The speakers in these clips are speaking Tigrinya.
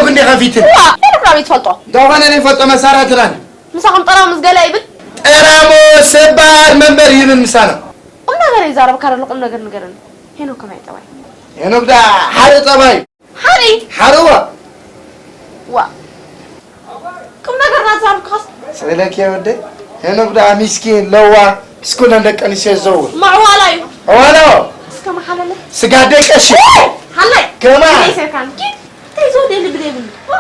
እንዴ ከፊትን? ዋ፣ ከመይ ክራብ ይትፈልጦ? እንተኾነ እኔ ፈልጦ መሳርያ ትራን። ምሳኹም ጠራሙዝ ገለ ይብል? ጠራሙዝ ሰባር መንበር ይብል ምሳና። ቁም ነገር ይዛረብ ካረሉ ቁም ነገር ንገረኒ። ሄኖክ ከመይ ጠባይ? ሄኖክ ዳ ሓደ ጠባይ። ሓሪ? ሓርዋ። ዋ። ቁም ነገር ናዛርካስ? ስእለክ የወደ ሄኖክ ዳ ሚስኪን ለዋ ስኩለን ደቂ ኣንስትዮ ዘው። ማዕዋላ እዩ። ዋላ። እስከ መሓለለ። ስጋደ ቀሺ። ሓላይ። ከማ። ይሰካን። እንታይ ዘወደ ልብል የብሉ። ዋ።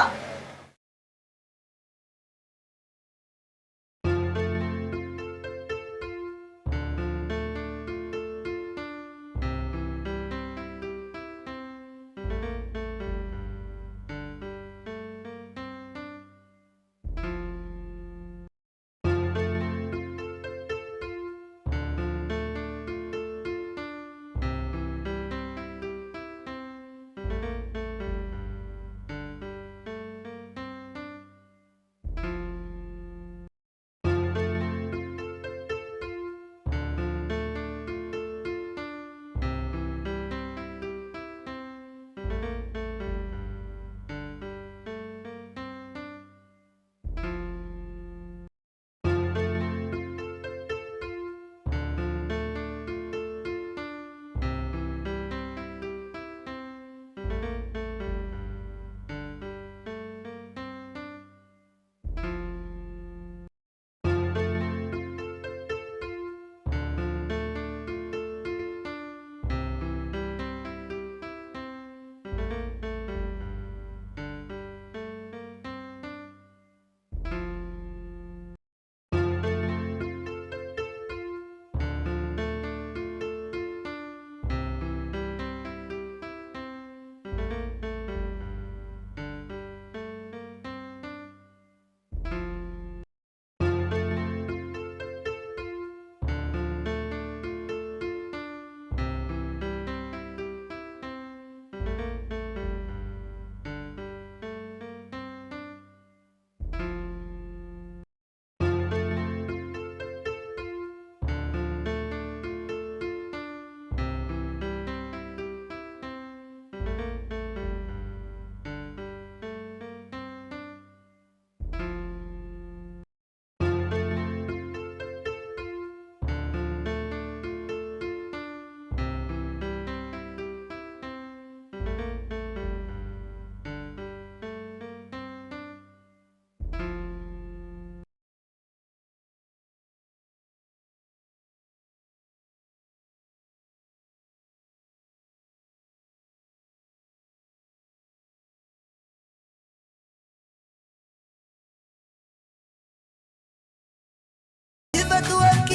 ይፈትወኪ፣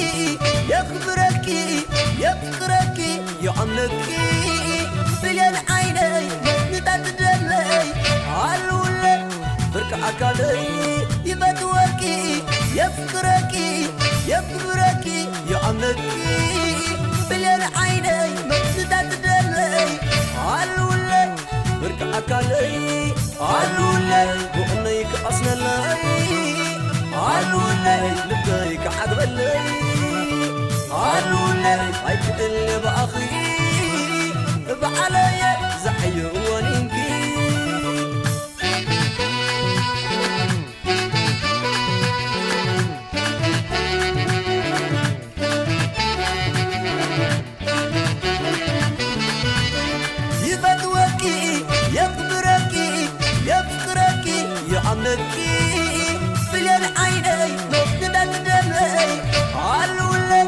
የኽብረኪ፣ የፍቅረኪ፣ ይኣምነኪ ብሌን ዓይነይ፣ ንጣት ደመይ፣ ኣሉለ ፍርቂ ኣካለይ። ይፈትወኪ፣ የፍቅረኪ፣ የኽብረኪ፣ ይኣምነኪ ብሌን ዓይነይ፣ ንጣት ደመይ፣ ኣሉለ ፍርቂ ኣካለይ። ኣሉለይ ብቕነይ ክቐስነለይ፣ ኣሉለይ ልበይ ክዓግበለይ፣ ኣሉለይ ኣይክእል ብኣኺ ብዓለየ ዝዓየ እዋኒንኪ። ይፈትወኪ፣ የኽብረኪ፣ የፍቅረኪ፣ ይኣምነኪ ብሌን ዓይነይ፣ ንጣት ደመይ፣ ኣሉለይ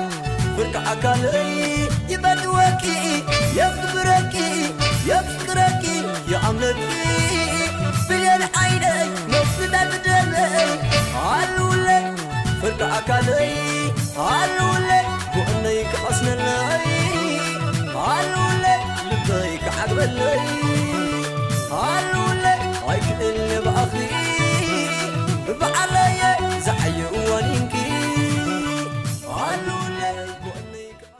ፍርቂ ኣካለይ። ይፈትወኪ፣ የኽብረኪ፣ የፍቅረኪ፣ ይኣምነኪ ብሌን ዓይነይ፣ ንጣት ደመይ፣ ኣሉለይ ፍርቂ ኣካለይ። ኣሉለይ ብቕነይ ክቐስነለይ፣ ኣሉለይ ልበይ ክዓግበለይ፣ ኣሉለይ ኣይክእል ብኣኺ ብዓለየ ዝዓየ እዋኒንኪ። ኣሉለይ ብቕነይ ክቐ-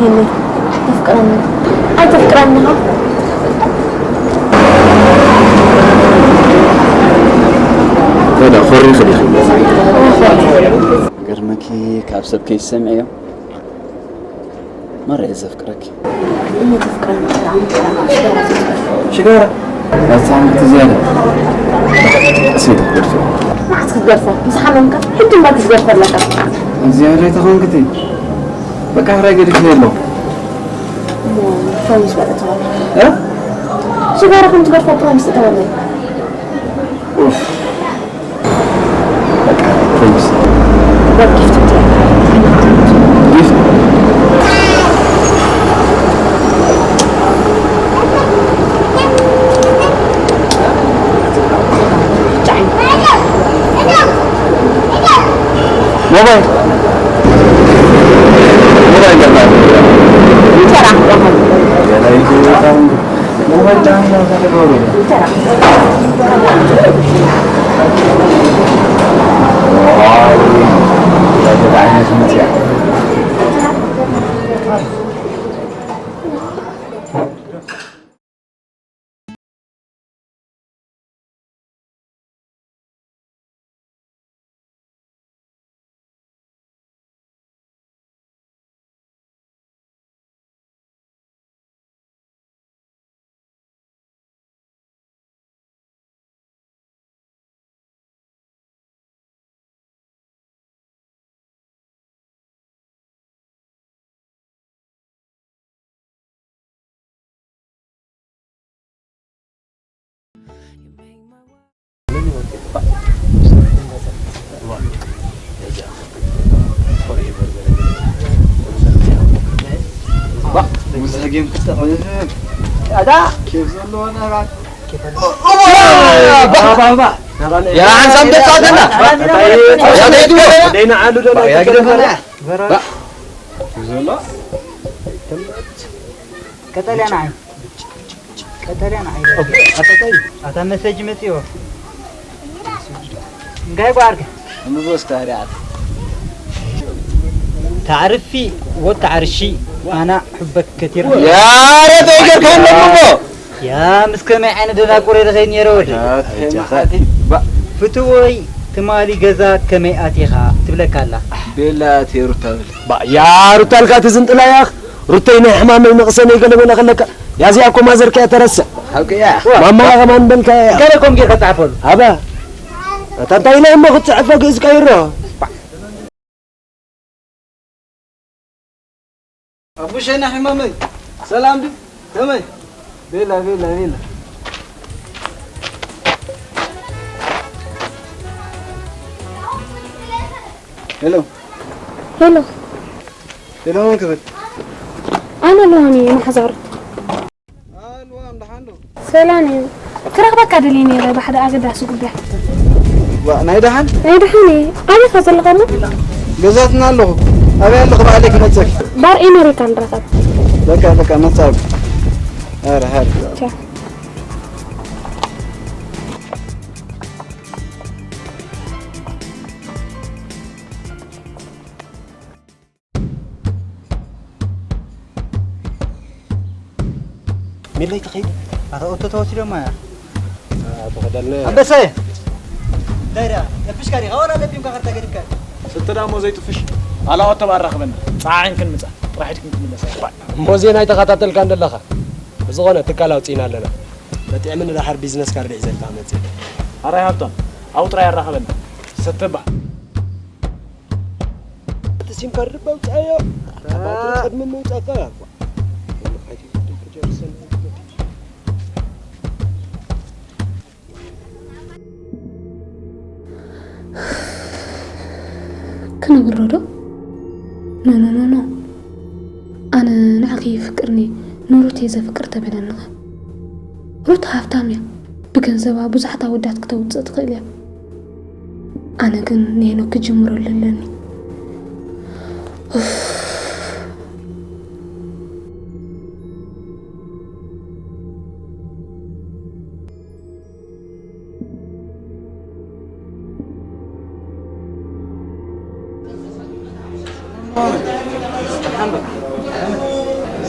ተፍቅረኒ። ኣይተፍቅረኒ ኢኻ? ወዳ ኮሪኺ ዲኺ? ገርመኪ ካብ ሰብ ከይትሰምዕዮ። ማራ እየ ዘፍቅረኪ። እሞ ተፍቅረኒ ኢኻ? ሽጋራ ዘይትገርፎ። ሽጋራ? ናይታ ሓንቲ ዝያዳ። ቀስ ኢልኪ ክትገርፍዮ። መዓስ ክትገርፎ? ምስ ሓመምካ ሕጂ እምበር ክትገርፎ ኣለካ። ዝያዳ ኣይተኾንክቲ። በቃ ሕራይ ገዲፍለይ ኣለኹ። እሞ ፕሮሚስ በል እተወለይ። እ? ሽጋራ ከም ትገርፎ ፕሮሚስ እተወለይ። ኡፍ። በቃ ፕሮሚስ። በቃ ጊፍት እተወለይ። ጊፍት? ሞባይል ሞባይል ገባ። እንጀራ። ሞባይል ዳኛ ተገበሩ። እንጀራ። ዋው፣ ያገዳ አይነት ምትያ። ቀጠልያ ንዓይ። ቀጠልያ ንዓይ። ኣታ መሰጅ መጽዮ። እንታይ ጓርክ? እምቦስ ካሪያት። ታዕርፊ ወታዕርሺ ኣና ሕበክ ከቲር። ያ ረተ ይገርካን እምቦ። ያ ምስ ከመይ ዓይነት ደናቁር ኢለ ከይድ ነይረ ወዲ። ፍትወይ ትማሊ ገዛ ከመይ ኣቲኻ ትብለካ ኣላ። ቤላ ኣትየ ሩታ ብል። ባ፣ ያ ሩታ ኣልካ ትዝንጥላ ያኽ። ሩተይ ናይ ሕማመይ ነቕሰነይ ገለ መለ ከለካ። ያዚኣ እኮ ማዘርካ እያ ተረስዕ። ሓቂ እያ። ማማ ከማን በልካ እያ። ገለ ኮም ጌርካ ጻሕፈሉ። ሃባ። ኣታ እንታይ ኢለ እሞ ክትጽሕፎ ግእዝ ቀይሮ። ኣቡሸና ሕማመይ ሰላም ዱ ከመይ? ቤላ፣ ቤላ፣ ቤላ። ሄሎ። ሄሎ። ሄሎ፣ መን ክብል? ኣነ ኣለኹ፣ እኔ ማሕዛር። ኣልዋ፣ ደሓን ዶ? ሰላም እዩ። ክረኽበካ ደልየ ነይረ ብሓደ ኣገዳሲ ጉዳይ። ዋ፣ ናይ ደሓን? ናይ ደሓን እየ። ኣበይ ኢኻ ዘለኻ እሞ? ገዛትና ኣለኹ። ኣበይ ኣለኹ ባዕለይ ክመጸኪ? ባር ኤመሪካ ንራኸብ። በቃ፣ በቃ፣ መጻእኩ። ኧረ፣ ሀር። ቻው። ሚለይ ትኸይድ? ኣታ ኦቶ ተወሲዶማ እያ። ኣንበሳየ። እንታይ ደኣ? ጠፊሽካ ዲኻ? ዋላ ለቢምካ ከርታ ገዲፍካ? ስተ ዳሞ ዘይጥፍሽ? ኣላ ኦቶ ባራ ክበና። ጸዓዒን ክንምጻ። ጥራሕ ኢድክን ክንምለስ። እሞ ዜና ኣይተኸታተልካን ዘለኻ? ብዝኾነ ትካል ኣውጺእና ኣለና። በጥዕሚ ንዳሓር ቢዝነስ ካርድ ሒዘልካ መጽእ። ኣራይ ሃብቶም፣ ኣብኡ ጥራይ ኣራኸበና። ሰተባ። እቲ ሲም ካርድ ባውጻዮ። ኣታ ባትሪ ቅድሚ ምውጻእካ። ክነግሮ ዶ? ኖ፣ ኖ፣ ኖ፣ ኖ። ኣነ ንዓኺ ይፍቅርኒ፣ ንሩት እየ ዘፍቅር ተበለንኸ። ሩት ሃብታም እያ። ብገንዘባ ብዙሓት ኣወዳት ክተውፅእ ትኽእል እያ። ኣነ ግን ንሄኖክ ክጅምረሉ ኣለኒ። ኡፍ።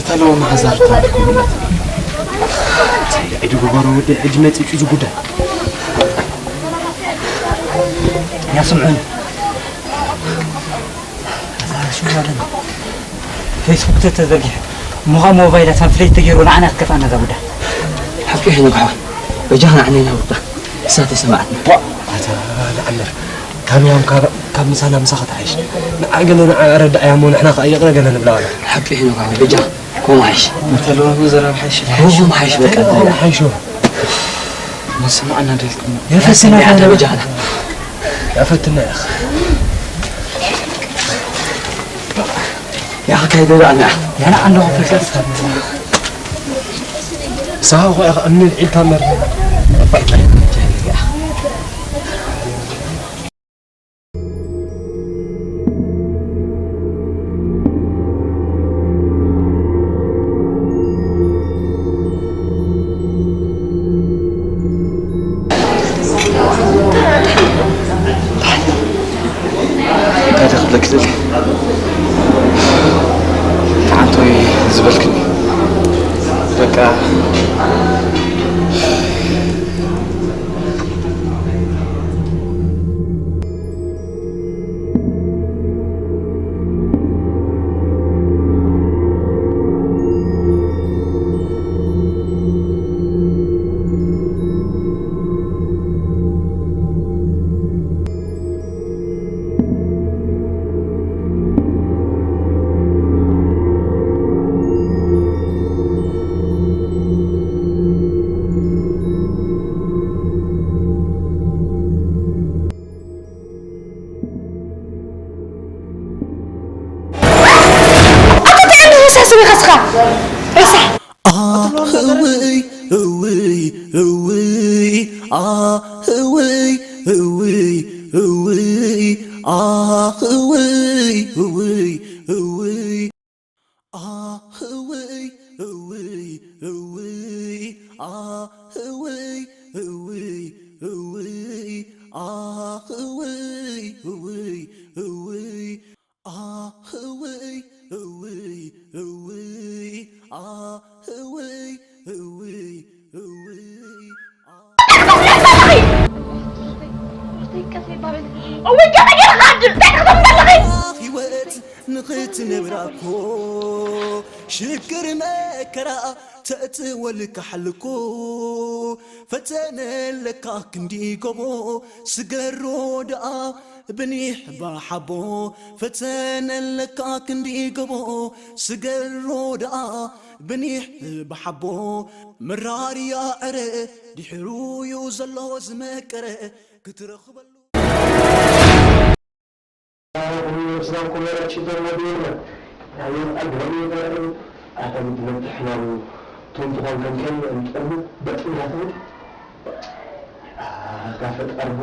እታ ለዋ መሓዛ ርታ ትኮንለት። ኢዱ ግበሮ ወዲ ሕጂ መጺኡ ዝጉዳይ። ያስምዑን። ፌስቡክ ተተዘርጊሑ። እሞ ሞባይላት ትራንስሌት ተገይሩ ንዓና ክትከፍኣና እዛ ጉዳይ። ሓቂ ሄኖክ ሓወይ። በጃኻ ንዓና ኢና ውዳ። እሳ ተሰማዕትና። ቧ! ኣታ ንዓመር። ካብ ያም ካብ፣ ካብ ምሳና ምሳኻ ትሓይሽ። ንዓ ገለ ንዓ ኣረዳእያ እሞ ንሕና ከኣ ይቕረ ገለ ንብላ ዋላ። ሓቂ ሄኖክ ሓወይ። በጃኻ። ከምኡ ሓይሽ። መተልዋ ምዝራብ ሓይሽ። ከምኡ ሓይሽ በቃ። ከምኡ ሓይሽ። መሰማዕና ደልኩም። የፈስና ያዕዳ በጃና። ያፈትና ያኽ። ያኽ ካይዶ ዳዕና። ያና ኣለኹ ፈሰስ። ሳሆ ያኽ እምን ዒልታ መር። እንታይ ክብለኪ ደሊ? ሓንቲ ወይ ዝበልክኒ በቃ። እውይ እውይ እውይ ኣህ እውይ እውይ እውይ ኣህ እውይ እውይ እውይ ኣህ እውይ እውይ እውይ ኣህ እውይ እውይ እውይ ኣህ እውይ እውይ እውይ ኣህ እውይ እውይ እውይ ህይወት ንኽትነብራ እኮ ሽግር መከራ ተእትወልካ ሓልኮ ፈተነ ኣለካ ክንዲ ጎቦ ስገሮ ደኣ ብኒሕ ባሓቦ ፈተነ ኣለካ ክንዲ ጎቦ ስገሮ ደኣ ብኒሕ ባሓቦ መራርያ ዕረ ድሕሩ ዩ ዘሎ ዝመቀረ ክትረኽበሉ ኣታ ምትመትሕ ናብ ቶም ዝኾን ከም ከይነ እንጠርሙ በጥ እንዳተው ኣታ ፈጣሪ ሆ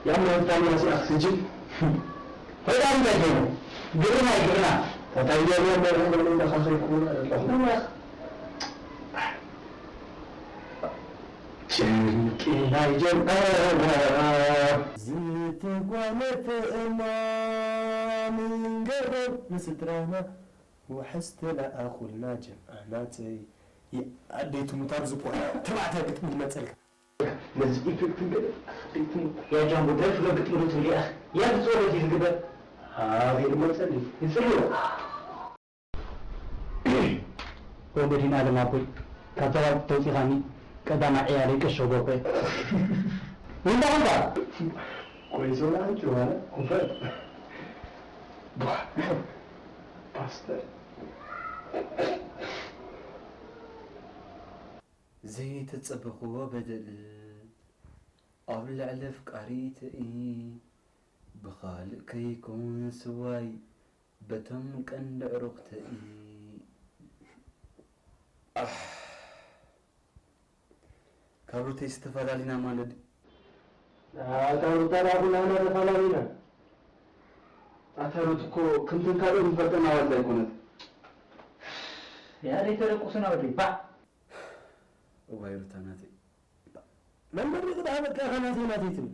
ያማ ታኛ ሲ ኣክስጅን ፈጣሪ እንታይ ከይነ ግርና ግርና ተታያ ያማ እንዳካኸይ ኩና ለኹና ጭንቂ ናይ ጀምዓና ዝተጓነፈ እማን ንገሮ ንስድራና ውሕስቲ ለኣኹልና ጀምዓናተይ ኣደይ ትሙት ኣብዚ እኮ ተባዕታይ ግጥሚ ዝመፀልካ ነዚ ኢፌክት ገለ ኣደይ ትሙት ያ ጃምቦ ደርፊ ዶ ግጥሚ ዶ ትብል እያ ያ ብፅወት እዩ ዝግበር ኣበይ ዝመፀል እዩ ይፅልዎ ወንበዲን ኣለም ኣቦይ ካብ ተባብቲ ተውፂኻኒ ቀዳማይ ዕያለይ ቀሸው በኮ ወንዳ ወንዳ ኮይሶና ኣንቲ ዋለ ኩፈት ፓስተር ዘይተጸበኽዎ በደል ኣብ ልዕሊ ኣፍቃሪተይ ብኻልእ ከይከውን ስዋይ በቶም ቀንዲ ዕሩኽተይ ኣሕ ካብ ሩተይስ ተፈላሊና ማለት ድዩ? ኣታ ሩታ ደኣ ኩላህና ተፈላሊና። ኣታ ሩት እኮ ከምተን ካልኦት ዝፈልጠና ዋልታ ኣይኮነትን። ያ ዘይተደቁስና ወዲ ባዕ። እዋይ ሩታ ናተይ። መን መሪቑ ደኣ በቃ ኢኻ ናተይ ናተይ ትብል?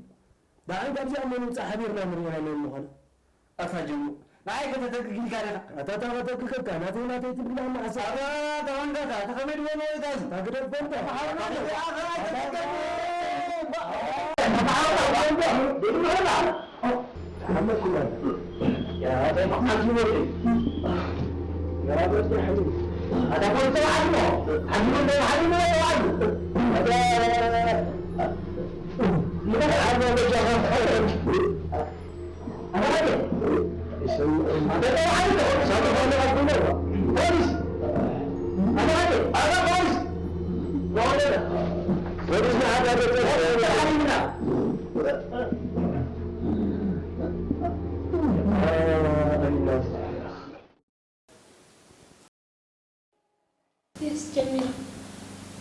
ደሓን ካብዚኣ መን ውፃእ ሓቢርና ንሪኦ ኢና መን ምዃና። ኣታ ጀሙ፣ ንዓይ ከተተግግ ኢልካ ዲኻ? ኣታ እታ ከተግገካ፣ ናተይ ናተይ ትብል ደኣ መዓስ? ኣታ ተወንዳታ፣ ተኸመይ ድበሎ ወይ ጋዚ? ኣታ ግደፍ በንታ። ተመሓረና ኣታ ኣታ ኣይተተግገ። ተመሓረና በንታ። ብድምዕና። ተሓመድኩም ኣለ። ያ ኣታ ይመዓት ይወዲ። ያ በንታ ሓይሉ። ኣታ ፖሊስ ተባዕት ነው። ሓይሉ ነው፣ ሓይሉ ነው፣ ሓይሉ። ኣታ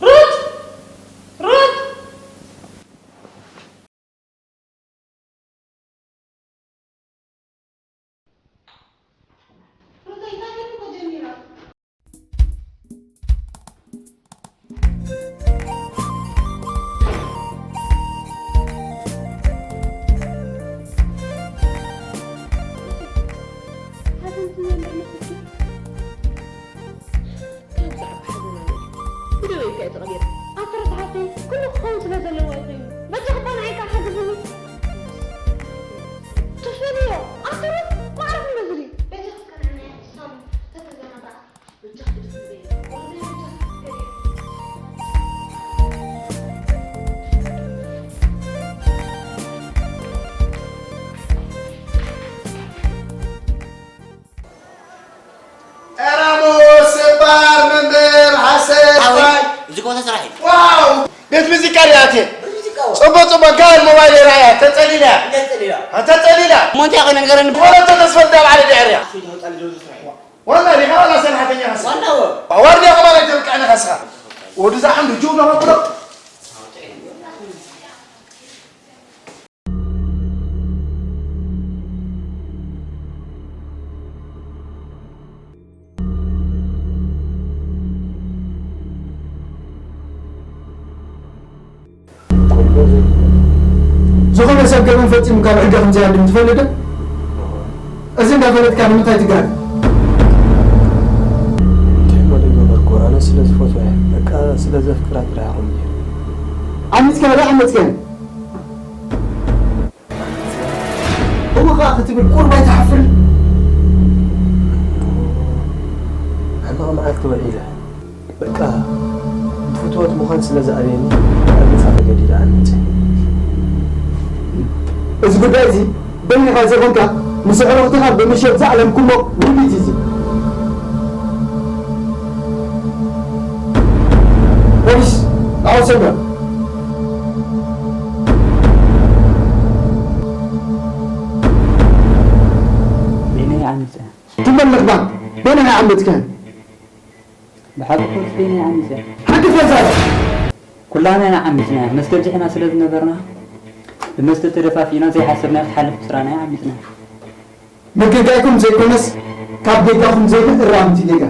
ሩት! ሩት! ካብዛ ዓቢ ሓዘና ወጺ ብደወይ ከ ተቐቢራ። ኣትሮት ሓፍተይ፣ ኩሉ ክኸውን ስለ ዘለዎ እዩ ኮይኑ። በጃኺ እባ ንዓይ ከኣ ሓግዝኒ። ትፈልዮ፣ ኣትሮት ማዕረፍ መዝሊ። በጃኺ ከ ንዓይ ሓግዝኒ። ተተዘናጋዕ። በጃኺ ደስ ዝበለኪ። ወላሂ በጃኺ ትፍቀሪ። ኤራሞ ሰባር መምህር ሓሰን ሓወይ፣ ባይ። እዚ ከወታ ስራሕ እዩ። ዋው! ቤት ሙዚቃ ድያ ኣትየ? ቤት ሙዚቃ ወ- ጽቡቕ፣ ጽቡቕ። ጋር ሞባይል ራእያ፣ ተጸሊላ። እንዴት ጸሊላ? አ፣ ተጸሊላ። እሞ እንታይ ኮነ ንገረኒ? ወለተ ተስፈ እንዳበዓለ ድዕርያ። ኣትዩ ተወጣ ልጆ ስራሕ እዩ። ዋና ዲኻ ዋላ ሰራሕተኛ ኸሳ? ዋና ወ- ዋርድያ ኸማን ኣይተብቅዕኒ ኸሳ። ወዲ ዝዓም ድጁ ነው ብሎ። ኣውጥዒ። ዝኾነ ሰብ ገበን ፈጺሙ ካብ ሕጊ ከም ዘይሃድም ትፈልጥ ዶ? እዚ እንዳፈለጥካ ንምንታይ ትጋር? እንታይ እሞ ዘይገበርኩ? ኣነ ስለ ዝፈትዋ እየ። በቃ ስለ ዘፍቅራ ጥራሕ ኢኹም እየ። ዓሚጽካ ዶ ዓመጽካዮ? እሞ ከኣ ክትብል ቁሩብ ኣይትሓፍርን? ሕማቕ መዓልቲ ውዒለ። በቃ ብፍትወት ምዃን ስለ ዝኣብየኒ ኣብ ገጻ ተገዲደ ኣንጸ። እዚ ጉዳይ እዚ በይንኻ ዘይኮንካ ምስ ኣዕሩኽትኻ ብምሸት ዝኣለምኩሞ ውዲት እዩ። ፖሊስ ንዓ ውሰዶ። በይነይ ዓሚፀ። ትመለኽባ በይንኻ ዓመፅካ። ብሓቂ ፖሊስ በይነይ ዓሚፀ። ሓቂ ፈዛር ኩላና ኢና ዓሚፅና። መስተ ብዚሕና ስለ ዝነበርና ብመስተ ተደፋፊእና ዘይሓሰብናዮ ክትሓልፍ ምስራና ኢና ዓሚፅና። ምግጋይኩም ዘይኮነስ ካብ ጌጋኹም ዘይምእራም እቲ ጌጋ።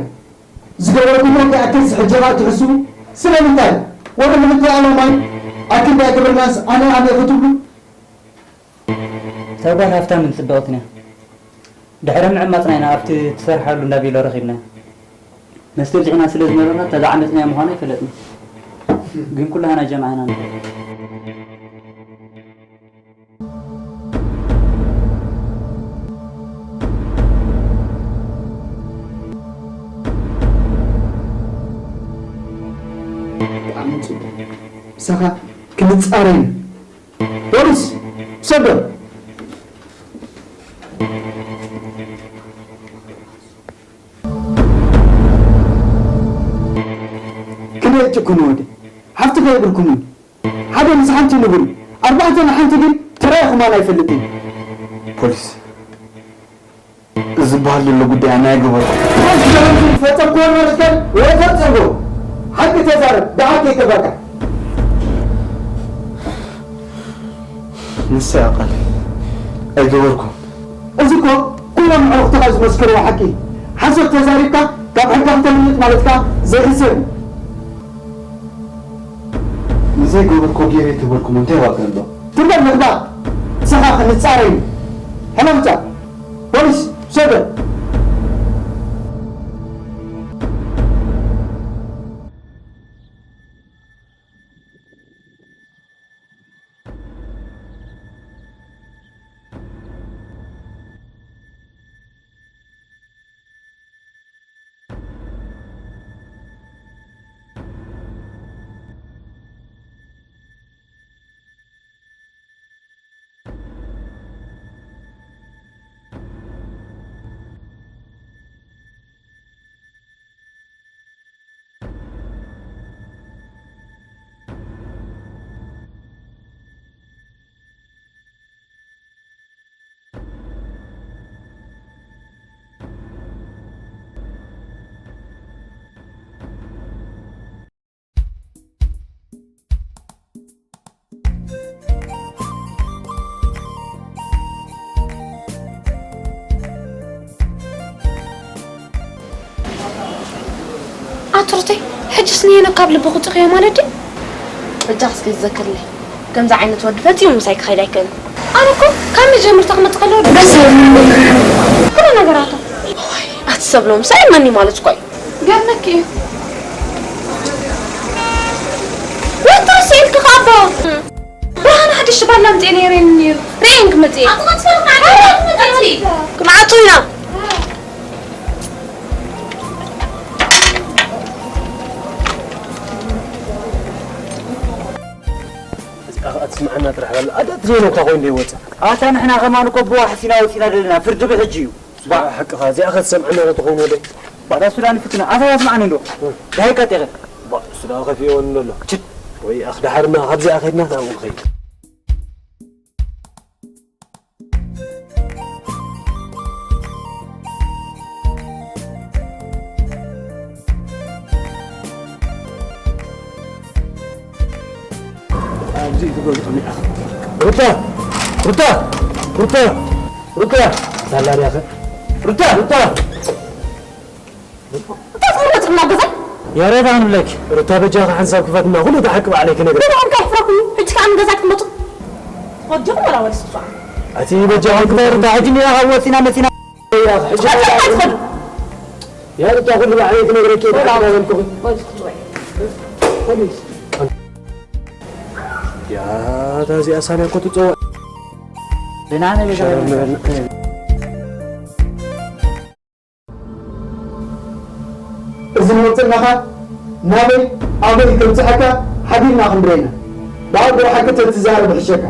ዝገበርኩሞ ከይኣክል ሕጂ ኸኣ ትሕስዉ ስለምንታይ? ወረ ምልክት ዓላማይ ኣክል ዳይ ግብርናስ ኣነ ኣነ ክትብሉ እታ ጓል ሃፍታምን ጽብቕትን እያ። ድሕሪ ምዕማጽና ኢና ኣብቲ ትሰርሓሉ እንዳ ቢሎ ረኺብናያ። መስተ ብዚሕና ስለ ዝነበርና እታ ዝዓመጽናያ ምዃና ኣይፈለጥና። ግን ኩላህና ጀምዓ ኢና ንፈልጥ። ብጣዕሚ ጽቡቕ። ምሳኻ ክንጻረ ኢና። ፖሊስ ሰዶ። ክንደይ ጭኩን ወዲ ሓፍቲ ከይብልኩምን ሓደ ምስ ሓንቲ ንብል ኣርባዕተ ንሓንቲ ግን ተራኢኹማን ኣይፈልጥን። ፖሊስ እዚ ዝበሃል ዘሎ ጉዳይ ኣነ ኣይገበርኩ። ፈጸምክዎ ማለት ከ ወይ ፈጸምክዎ ሓቂ ተዛረብ ደሓር ከይከፋካ። ንሳ እያ ቃለይ ኣይገበርኩን። እዚ እኮ ኩሎም ኣዕሩኽትኻ ዝመስክርዎ ሓቂ። ሓሶት ተዛሪብካ ካብ ሕጋ ክተምልጥ ማለትካ ዘይሕሰብ እዩ። ንዘይገበርኩ ገይረ ተበልኩም እንታይ ዋጋ ኣሎ? ትበል ምኽባር ንስኻ ክንጻረ እዩ። ሕለምታ ፖሊስ ሰዶ። ኣትርተይ ሕጅስ ንየነ ካብ ልቢ ክጥኽዮ ማለት ድዩ? በጃ እስኪ ዝዘክርለይ ከምዚ ዓይነት ወዲ ፈጺሙ ምሳይ ክኸይድ ኣይክእልን። ኣነ እኮ ካብ መጀመርታ ክመጽእ ከለኹ ደስ ኩሉ ነገራቱ ኣቲ ሰብሎም ሳይ መኒ ማለት እኮ እዩ። ገርመኪ እዩ። ወይ ትርሲ ኢልኪ ከኣ ኣቦ ብርሃን ሓድሽ ባላ ምጽኤ ነይረኒ ነይሩ ርእየን ክመጽእ እየ። ክንዓቱ ኢና። እዚኣ ኸኣ ትስምዓና ጥራሕ በላ። ኣደ ትዘይነታ ኮይኑ ዘይወጽእ። ኣታ ንሕና ከማን እኮ ብዋሕስ ኢና ወጺና ዘለና፣ ፍርዲ ብሕጂ እዩ። ባእ። ሓቅኻ፣ እዚኣ ኸትሰምዓና ዶ ትኸውን ወደይ? ባዳ ሱዳን ፍትና፣ ኣታ ኣስምዓኒ እንዶ። ዳይ ቀጥ ኢኸ። ባእ፣ እሱ ደኣ ከፊእዎ ኣሎ። ችድ። ወይ ኣኽ፣ ደሓርና ካብዚኣ ኸድና ናብኡ ንኸይድ። ኣብዚ ትፈልጡ ሩታ ሩታ ሩታ ሩታ ሳላ ዲያኸ ሩታ ሩታ እንታይ ትቕረጽ እና ገዛ ያሬዳ ንብለክ ሩታ በጃኻ ሓንሳብ ክፈትና ኩሉ እቲ ሓቂ ባዕለይ ክነግር ብድኦም ከሕፍረኩም እዩ ሕጂ እስካብ ገዛ ክትመጡ ወጆም ወላ ወልስ ሷ ኣቲ በጃኹም ክተርዳ ሕጂ ኒና ካብ ወፂና መፂና ሕጂ ትኸዱ ያርታ ኩሉ ባዕለይ ክነግረኪ እየ። ወላ በልኩኺ። ፖሊስ። ያ እታ እዚኣ ሳልያ እኮ ትፀውዕ። ደህና ነህ ቤዛ? እዚ ንወፅእ ኣለኻ ናበይ ኣበይ ከምፅሐካ ሓቢርና ክንድረይና ብኣቦ ሓቂ ተትዛረብ ሕሸካ